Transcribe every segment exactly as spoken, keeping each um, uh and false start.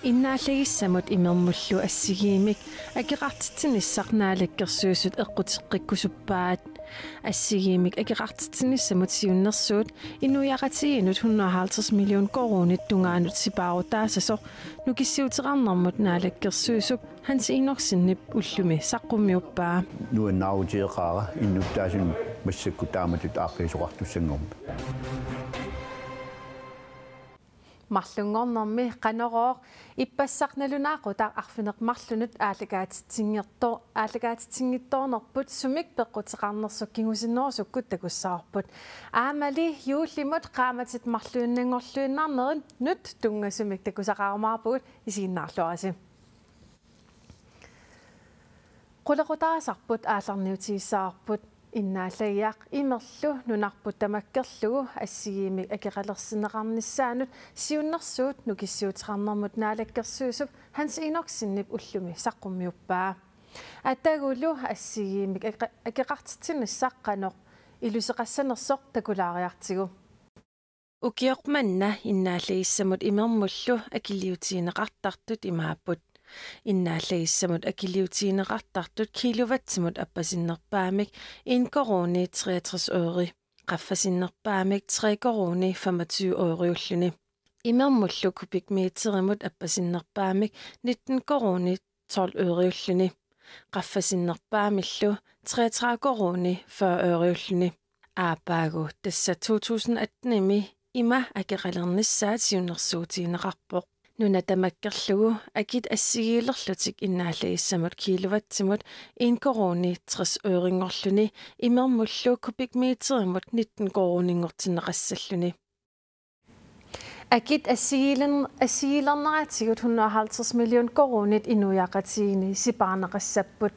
Innaallagissamut imermullu assigiimmik akeqartitsinissaq Naalakkersuisut eqquteqqikkusuppaat. Assigiimmik akeqartitsinissamut siunnersuut inuiaqatigiinnut hundrede og halvtreds million koruunit tungaanut sipaarutaassasoq nukissiuteqarnermut naalakkersuisup Hans Enoksenip ullumi saqqummiuppaa. Nuannaarutigeqaara innuttaasunut massakkut taamatut aaqqiisoqartussanngormat. Marlunngornermi Qanorooq ippassaq nalunaaqutaq arfineq-marlunut aallakaatitsinngitsoor-, aallakaatitsinngitsoornerput sumik peqquteqarnersoq kingusinnerusukkut takussavarput. Aammali juullimut qaammatit marluinnanngorluinnarnerinut tunngasumik takusaqarumaarpugut, isiginnaarluarisi. Qulequtaasarput aallarniutigissavarput. Innaallagiaq imerlu nunarput tamakkerlugu assigiimmik akeqalersinneqarnissaanut siunnersuut nukissiuteqarnermut naalakkersuisup Hans Enoksenip ullumi saqqummiuppaa. Atagulu assigiimmik ake-, akeqartitsinissaq qanoq iluseqassanersoq takulaariartigu. Ukioq manna innaallagissamut imermullu akiliutigineqartartut imaapput. Innaallagissamut akiliutigineqartartut kilowattimut appasinnerpaamik en koruuni treogtres øre, qaffasinnerpaamik tre koruuni femogtyve ørejulluni. Imermullu kubikmeterimut appasinnerpaamik nitten koruuni tolv ørejulluni. Qaffasinnerpaamillu treogtredive koruuni fyrre ørejulluni. Aappaagu tassa to tusind atten-imi ima akeqalernissaat siunnersuutigineqarpoq. Nuna tamakkerlugu akit assigiilerlutik innaallagissamut kilowattimut en koruuni tres ørenngorluni imermullu kubikmeterimut nitten koruuninngortinneqassalluni. Akit assigiilen-, assigiilerneratigut hundrede og halvtreds million koruunit inuiaqatigiinni sipaarneqassapput.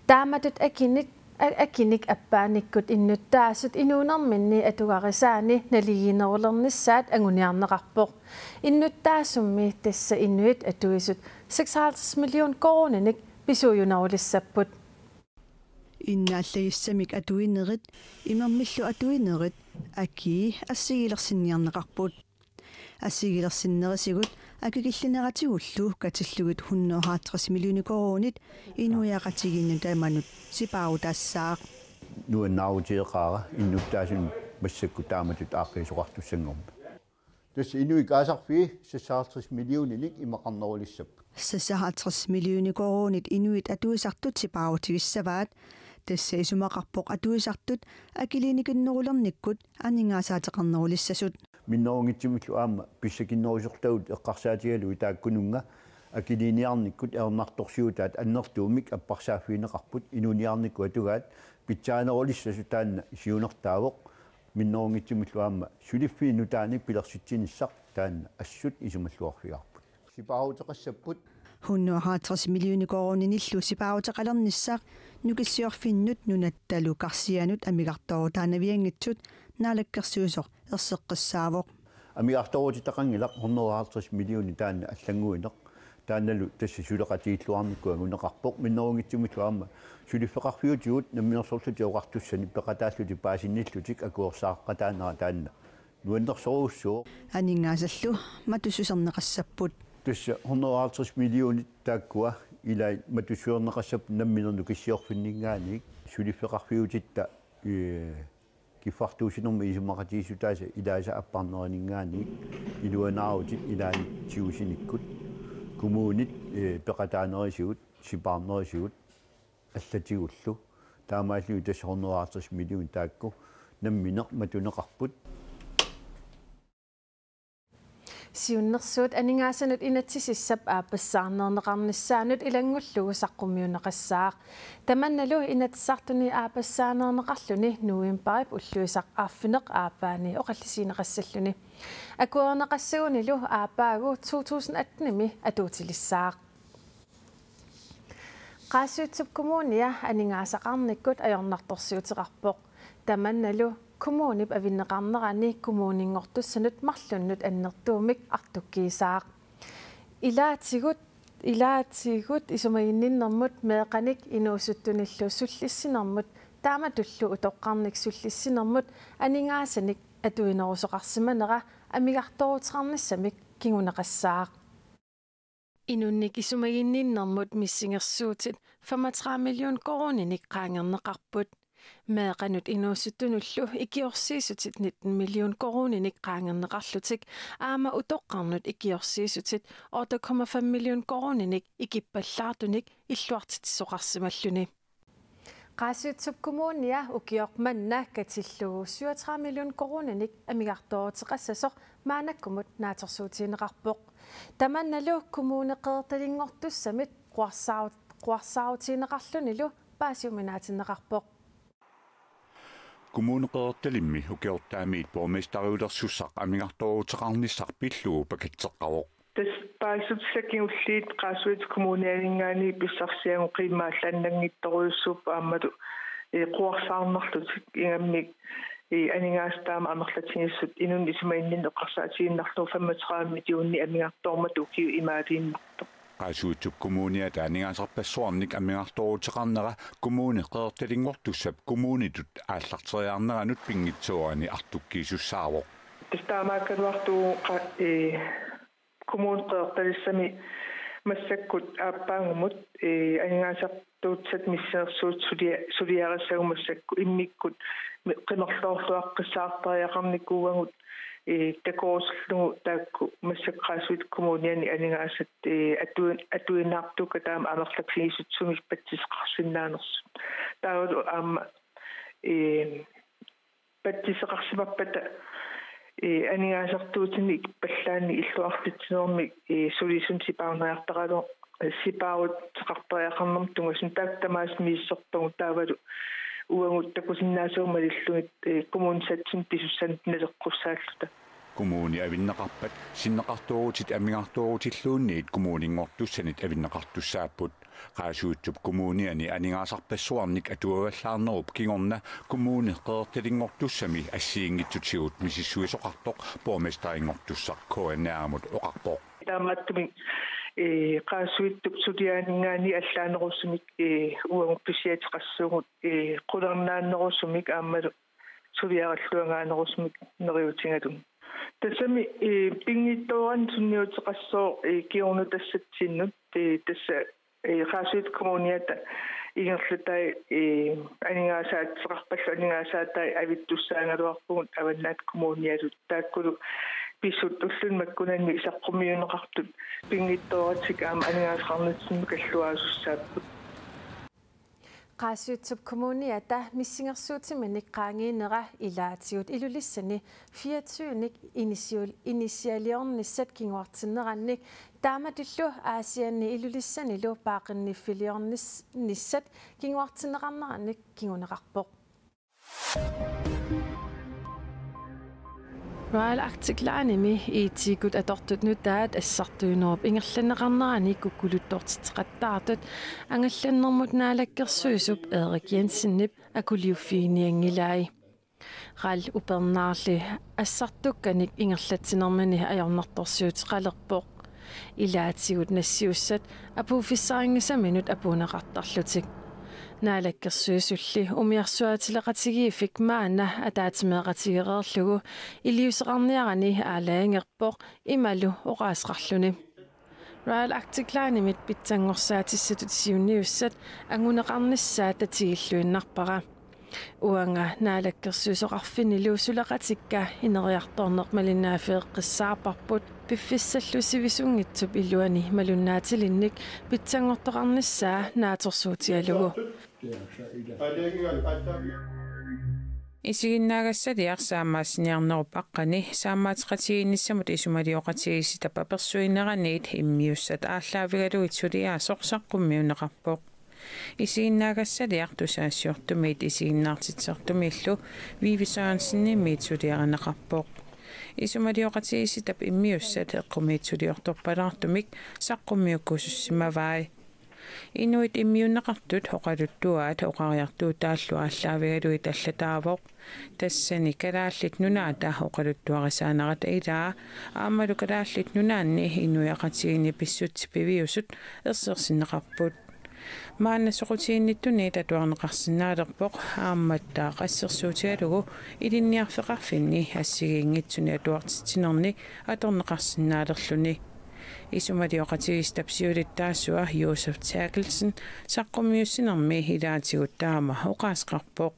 Taamatut akinit, a-, akinik appaanikkut innuttaasut inuunerminni atugarisaanni naligiinnerulernissaat anguniarneqarpoq. Innuttaasummi tassa inuit atuisut seksoghalvtreds million koruuninik pisuujunerulissapput. Innaallagissamik atuinerit, imermillu atuinerit, akii assigiilersinniarneqarput. Assigiilersinnerisigut akikillineratigullu katillugit hundrede og halvtreds millioner koruunit inuiaqatigiinnut tamanut sipaarutaassaaq. Nuannaarutigeqaara innuttaasunut massakkut taamatut aaqqiisoqartussanngormat. Tassa inuit kaasarfii seksoghalvtreds millioninik imaqarnerulissapput. Seksoghalvtreds millioner koruunit inuit atuisartut sipaarutigissavaat. Tassa isumaqarpoq atuisartut akiliinikinnerulernikkut aningaasaateqarnerulissasut. Minnerunngitsumillu aamma pissakinnerusortagut eqqarsaatigalugit taakkununnga akiliiniarnikkut ajornartorsiutaat annertuumik apparsaaffigineqarput, inuuniarnikkut atugaat pitsaanerulissasut taanna siunertaavoq. Minnerunngitsumillu aamma suliffiit nutaanik pilersitsinissaq taanna assut isumalluarfigaarput. Sipaaruteqassapput. Hundrede og halvtreds millioner koruuninillu sipaaruteqalernissaq nukissiorfinnut nunattalu karsianut amigartoorutaanavianngitsut naalakkersuisoq erseqqissaavoq. Amigartoorutitaqanngilaq hundrede og halvtreds millioner taanna allannguineq. Taannalu tassa suleqatigiilluarnikkut anguneqarpoq, minnerunngitsumillu aamma suliffeqarfiutigut Namminersorlutik Oqartussanit peqataallutik paasinnillutik akuersaaqqataanera taanna nuannersorujussuuvoq. Aningaasallu matussuserneqassapput. Tassa hundrede og halvtreds millionit taakkua ilaat matussuserneqassapput nammineq nukissiorfinninngaanniit, suliffeqarfiutitta, ee, kiffartuussinermi isumaqatigiissutaasa ilaasa apparnerinninngaanniit, iluanaarutit ilaanni tigusinikkut, kommunit, ee, peqataanerisigut, sipaarnerisigut allatigullu. Taamaalilluni tassa hundrede og halvtreds millioner taakku nammineq matuneqarput. Siunnersuut aningaasanut inatsisissap aappassaarneerneqarnissaanut ilanngullugu saqqummiunneqassaaq. Tamannalu Inatsisartuni aappassaaneerneqarluni novembarip ulluisaq arfineq-aappaani oqallisigineqassalluni. Akuerineqassagunilu aappaagu to tusind atten-imi atuutilissaaq. Qaasuitsup Kommunia aningaasaqarnikkut ajornartorsiuteqarpoq. Tamannalu kommunip avinneqarnerani kommuninngortussanut marlunnut annertuumik artukkiisaaq. Ilaatigut, ilaatigut isumaginninnermut meeqqanik inuusuttunillu sullissinermut taamatullu utoqqarnik sullissinermut aningaasanik atuinerusoqarsimanera amigartooruteqarnissamik kinguneqassaaq. Inunnik isumaginninnermut missingersuutit femogtredive million koruuninik qaangerneqarput. Meeqqanut inuusuttunullu ikiorsiissutit nitten million koruuninik qaangerneqarlutik aamma utoqqarnut ikiorsiissutit otte komma fem million koruuninik ikippallaartunik illuartitsisoqarsimalluni. Qaasuitsup Kommunia ukioq manna katillugu syvogtredive million koruuninik amigartooruteqassasoq maannakkumut naatsorsuutigineqarpoq. Tamannalu Kommune Qeqertalinngortussamit quarsaaru-, quarsaarutigineqarlunilu paasiuminaatinneqarpoq. Kommune Qeqertalimmi ukiortaamiit borgmesteriulersussaq amigartooruteqarnissaq pillugu pakatseqqavoq. Tassa paasissutissat kingulliit Qaasuitsup Kommunianinngaanniit pissarsiagut qiimmaalaannanngitsorujussuupput aammalu, ee, quersaarnarlutik ingammik, ee, aningaasat taama amerlatigisut inunnut isumaginninneq eqqarsaatigiinnarlugu femogtredive millionit amigartoormata ukiut imaaliinnartoq. Qaasuitsup Kommuniata aningaasarpassuarnik amigartooruteqarnera Kommune Qeqertalinngortussap kommunitut aallarteriarneranut pinngitsoorani artukkiisussaavoq. Tassa taamaakkaluartoq qa-, ee, Kommune Qeqertalissami massakkut aappaagumut, ee, aningaasartuutissat missingersuutit sulia-, suliarissagut massakkut immikkut mi-, qimerloorluaqqissaartariaqarnikuuagut, ee, takorusullugu taakku massakkut Qaasuitsup Kommuniani aningaasat, ee, atui-, atuiinnartukkat taama amerlatigisut sumik patsiseqarsinnaanersut. Taavalu aamma, ee, patsiseqarsimappata, ee, aningaasartuutinik pallaannik illuartitsinermik, ee, sulisunut sipaarniartaralu-, ee, sipaaruteqartariaqarnermut tunngasut taakku tamaasa misissorpagut taavalu uagut takusinnaasavut malillugit, ee, kommunisatsinni pisussanut naleqqussaalluta. Kommuni avinneqarpat sinneqartoorutit amigartoorutilluunniit kommuninngortussanit avinneqartussaapput. Qaasuitsup Kommuniani aningaasarpassuarnik atuavallaarnerup kingorna Kommune Qeqertalinngortussami assigiinngitsutigut misissuisoqartoq borgmesterinngortussaq K N R-imut oqarpoq. Taamaattumik, ee, Qaasuitsup suliaaninngaanniit allaanerusumik, ee, uagut pisiateqassuugut, ee, qularnaannerusumik aammalu suliarilluangaanerusumik neriuutigalugu. Tassami, ee, pinngitsoorani sunniuteqassooq, ee, kingorna tassatsinnut, ee, tassa, ee, Qaasuitsup Kommuniata ingerlatai, ee, aningaasaateqarpallu aningaasaataat avittussaagaluarpugut Avannaata Kommunialu taakkulu pissutsit ulluni makkunani saqqummiunneqartut pinngitsooratik aamma aningaasaqarnitsinni kalluaasussaapput. Qaasuitsup Kommuniata missingersuutiminik qaangiinera ilaatigut Ilulissani fireogtyvenik initial-, initialiornissat kinguartinnerannik taamatullu Aasianni Ilulissanilu paaqinniffiliornis-, nissat kinguartinneqarnerannik kinguneqarpoq. Royal Arctic Linemi IT-kkut atortut nutaat assartuinerup ingerlanneqarnerani kukkuluttoortitseqattaartut angallannermut naalakkersuisup Erik Jensenip akuliuffiginianngilai. RAL upernaarli assartukkanik ingerlatsinermini ajornartorsiuteqalerpoq. Ilaatigut nassiussat apuuffissarinngisaminut apuunneqartarlutik. Naalakkersuisulli umiarsuaatileqatigiiffik maanna ataatsimeeqatigereerlugu iliuuseqarniarani aalajangerpoq imalu oqaaseqarluni. Royal Arctic Linemit pitsanngorsaatissatut siunniussat anguneqarnissaat tatigilluinnarpara. Uanga naalakkersuisoqarfinnilu suleqatikka ineriartorneq malinnaaffigeqqissaarparput piffissallu sivisunngitsup iluani malunnaatilinnik pitsanngortoqarnissaa naatsorsuutigalugu. Isiginnaagassaliaq saammaassiniarnerup aqqani saammaateqatigiinnissamut isumalioqatigiissitap apersuineraniit immiussat aallaavigalugit suliaasoq saqqummiunneqarpoq. Isiginnaagassaliaq tusagassiortumiit isiginnaartitsisartumiillu Vivi Sørensenimiit suliarineqarpoq. Isumalioqatigiissitap immiussat eqqumiitsuliortorpalaartumik saqqummiukkusussimavai. Inuit immiunneqartut oqaluttuaat oqariartuutaallu aallaavigalugit allataavoq. Tassani Kalaallit Nunaata oqaluttuarisaanerata ilaa aammalu Kalaallit Nunaanni inuiaqatigiinni pissutsit piviusut ersersinneqarput. Maanna soqutiginnittunit atuarneqarsinnaalerpoq aammattaaq assersuutigalugu ilinniarfeqarfinni assigiinngitsuni atuartitsinerni atorneqarsinnaalerluni. Isumalioqatigiissitap siulittaasua Josef Terkelsen saqqummiussinermi ilaatigut taama oqaaseqarpoq.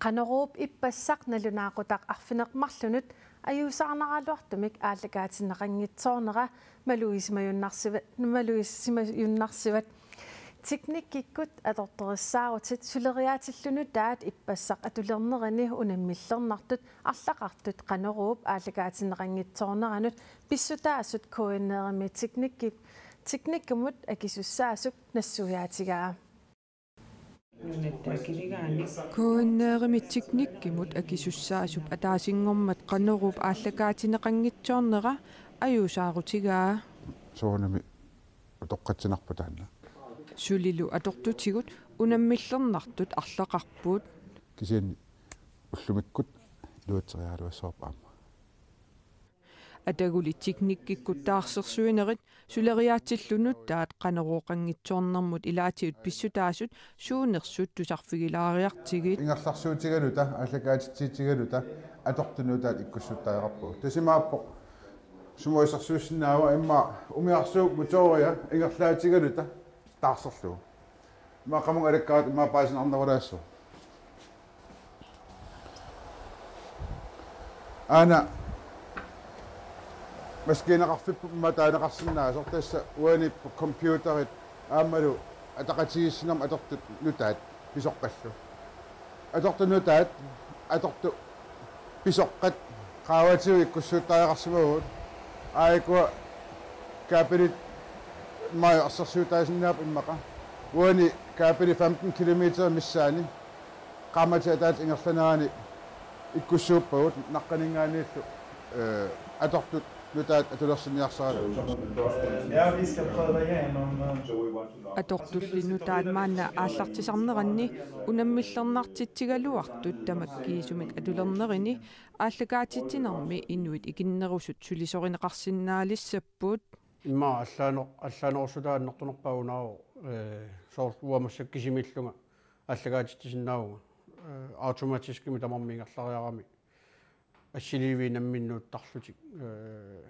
Qanoruup ippassaq nalunaaqutaq arfineq-marlunut ajuusaarnaraluartumik aallakaatinneqanngitsoornera malugisimajunnarsava-, malugisimajunnarsarsivat. Teknikkikkut atortorissaarutit suleriaatillu nutaat ippassaq atulernerini unammillernartut arlaqartut Qanoruup aallakaatinneqanngitsoorneranut pissutaasut K N R-imi teknikki-, teknikkimut akisussaasup nassuiaatigaa. K N R-imi teknikkimut akisussaasup ataasinngormat Qanoruup aallakaatinneqanngitsoornera ajuusaarutigaa. Soorunami utoqqatsinarpoq taanna. Sulilu atortutigut unammillernartut arlaqarput. Kisianni ullumikkut iluatseriaraluassavarput aamma. Ataguli teknikkikkut taarsersuinerit suleriaatsillu nutaat Qanorooqanngitsoornermut ilaatigut pissutaasut suunersut tusarfigilaariartigit. Ingerlarsuutigaluta, aallakaatitsiitigaluta, atortut nutaat ikkussuttariaqarpagut. Tassa imaappoq sumut assersuussinnaava, immaqa umiarsuup motoria ingerlaatigaluta taarserlugu. Immaqa qamunga alakkaat immaqa paasinarnerulaassaaq. Aana maskiinaqarfipput immaqa taaneqarsinnaasoq, tassa uani computerit aammalu ataqatigiissinermi atortut nutaat pisoqqallu. Atortut nutaat, atortut pisoqqat qaavatigut ikkussuttariaqarsimavugut. Aajuku kabelit immaqa assersuutaasinnaapput immaqa. Uani kabeli femten kilometer missaani qaammatit ataatsip ingerlanerani ikkussuuppagut naqqaninngaanniillu, eh, atortut nutaat atulersinniarsaralugu. Ja, vi skal prøve det her, når man... Atortulli nutaat maanna aallartisarneranni unammillernartitsigaluartut tamakkiisumik atulernerini aallakaatitsinermi inuit ikinnerusut sulisorineqarsinnaalissapput. Immaqa allaanoq-, allaanerussutaa annertunerpaaq unaavoq, eh, soorlu uanga massakkut kisimiillunga aallakaatitsisinnaavunga, eh, automatiskimik tamarmik ingerlariarami assiliiviit namminneq nuuttarlutik, eh,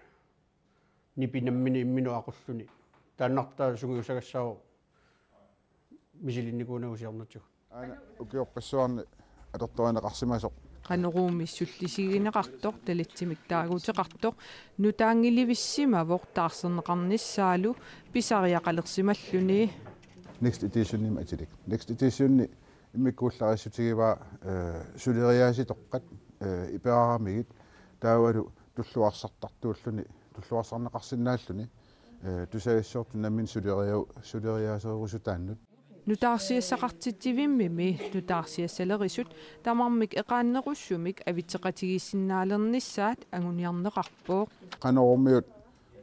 nipi nammineq imminut aqulluni. Taannartaa sungiusagassaavoq misilinnikuunagu siornatigut. Aana ukiorpassuarni atortorineqarsimasoq. Qanoruumi sullisigineqartoq talatsimik taaguuteqartoq nutaanngilivissimavoq taarserneqarnissaalu pisariaqalersimalluni. Next editionimik atilik. Next editioni immikkuullarissutigivaa, eh, suleriaaseq toqqat, eh, iperaramigit taavalu tulluarsartartuulluni, tulluarsarneqarsinnaalluni, eh, tusagassiortut nammineq suleriau-, suleriaaserusutaannut. Nutaarsiassaqartitsivimmimi nutaarsiassalerisut tamarmik eqaannerussumik avitseqatigiissinnaalernissaat anguniarneqarpoq. Qanoruumiut,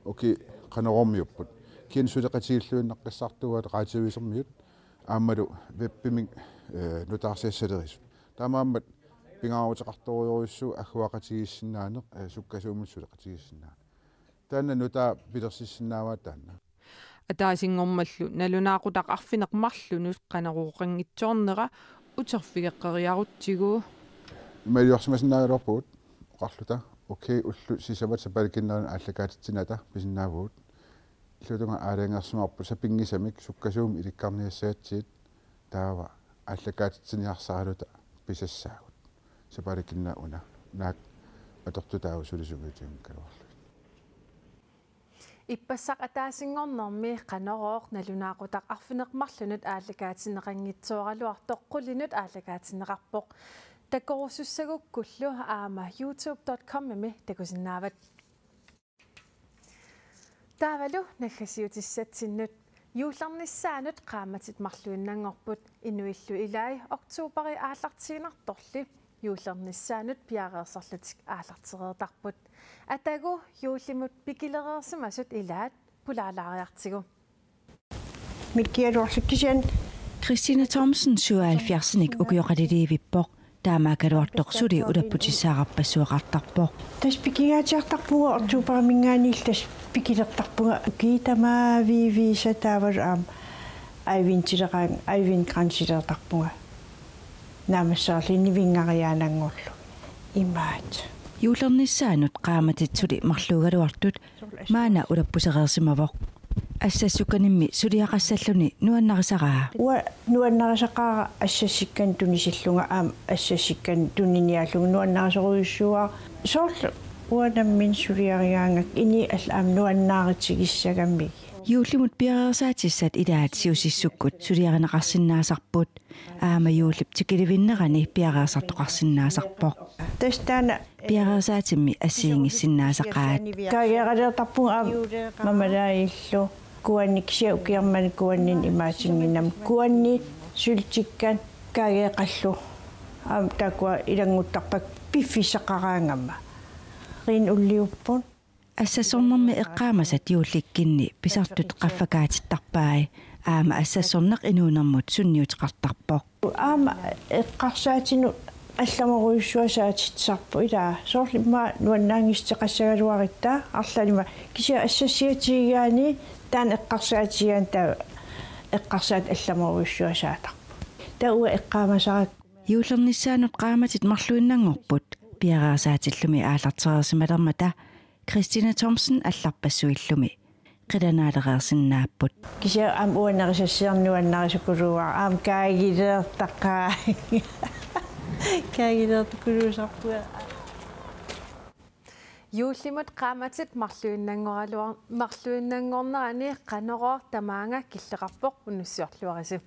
okay, Qanoruumiupput. Kisianni suleqatigiilluinnaqqissaartuugaat radiovisiormiut aammalu webimik, eh, nutaarsiassalerisut. Taamaammat pingaaruteqartorujussuuvoq agguaqatigiissinnaaneq, eh, sukkasuumik suleqatigiissinnaaneq. Taanna nutaaq pilersissinnaavaa taanna. Ataasinngormallu nalunaaqutaq arfineq-marlunut Qanorooqanngitsoornera uterfigeqqeriarutsigu. Imaaliorsimasinnaagaluarpugut oqarluta: okay, ullut sisamat sapaatip akunnerani aallakaatitsinata pisinnaavugut. Illuatungaa aalajangersimavarput sapinngisamik sukkasuumik ilikkarniassagatsigit, taava aallakaatitsiniarsaraluta pisassaagut. Sapaatip akunnera una, naak atortut taava sulisut umiutiunngikkaluarlugit. Ippassaq ataasinngornermi Qanorooq nalunaaqutaq arfineq-marlunut aallakaatinneqanngitsooraluartoq qulinut aallakaatinneqarpoq. Takorusussagukkullu aamma youtube dot com-imi takusinnaavat. Taavalu naggasiutissatsinnut. Juullernissaanut qaammatit marluinnanngorput, inuillu ilai oktoberi aallartiinnartorli juullernissaanut piareersarlutik aallartereertarput. Atagu juullimut pikilereersimasut ilaat pulaalaariartigu. Mikkialuarluk kisianni. Christine Thomsen, syvoghalvfjerdsinik, ukioqaliliivippoq. Taamaakkaluartoq suli ulapputissaqarpassuaqartarpoq. Tassa pikingaatsiartarpunga, oktoberiminngaanniilli tassa pikilertarpunga. Ukioq tamaviisa taavalu aamma Eivindileqaanga, Eivind Kranzileertarpunga. Naammassereerlunga nivinngaruaannanngorlunga. Imaat. Juullernissaanut qaammatit suli marluugaluartut maanna ulappusereersimavoq. Assassukkanimmi suliaqassalluni nuannarisaraa. Uanga nuannarisaqaara assassikkanik tunisillunga aamma assassikkanik tuniniaallunga nuannarisorujussuuara. Soorlu uanga nammineq suliarigaangakku inuit allat aamma nuannaarutigissagammigit. Juullimut piareersaatissat ilaat Siusissukkut suliarineqarsinnaasarput. Aamma juullip tikilivinnerani piareersartoqarsinnaasarpoq. Tassa taanna piareersaatimmi assigiinngissinnaasaqaat. Kaageeqaleertarpunga aamma mamalaajillu. Kuanni kisianni ukiarmanna kuanni imaatinnginnami. Kuanni syltekkat kaageeqallu. Aamma taakkua ilannguttarpakka piffissaqaraangama. Rin ulliupput. Assassornermi eqqaamasat juullikkunni pisartut qaffakaatittarpai. Aamma assassorneq inuunermut sunniuteqartarpoq. Aamma eqqarsaatinut allamorujussuaq saatitsisarpoq ilaa. Soorlu immaqa nuannaanngitsoqassagaluarutta arlallit ima kisianni assassiatigigaanni taanna eqqarsaatigigaanni taava eqqarsaatit allamorujussuaq saatarput. Taava uanga eqqaamasara. Juullernissaanut qaammatit marluinnanngorput piareersaatillumi aallartereersimalermata Christina Thomsen allarpassuillumi qilanaalereersinnaapput. Kisianni aamma uanga nerisassiorneq nuannarisukuluuara aamma kaagileertaqaanga. Kaagileertukuluusarpunga. Juullimut qaammatit marluinnanngoraluar-, marluinnanngornerani Qanorooq tamaanga killeqarpoq, unnussiorluarisi.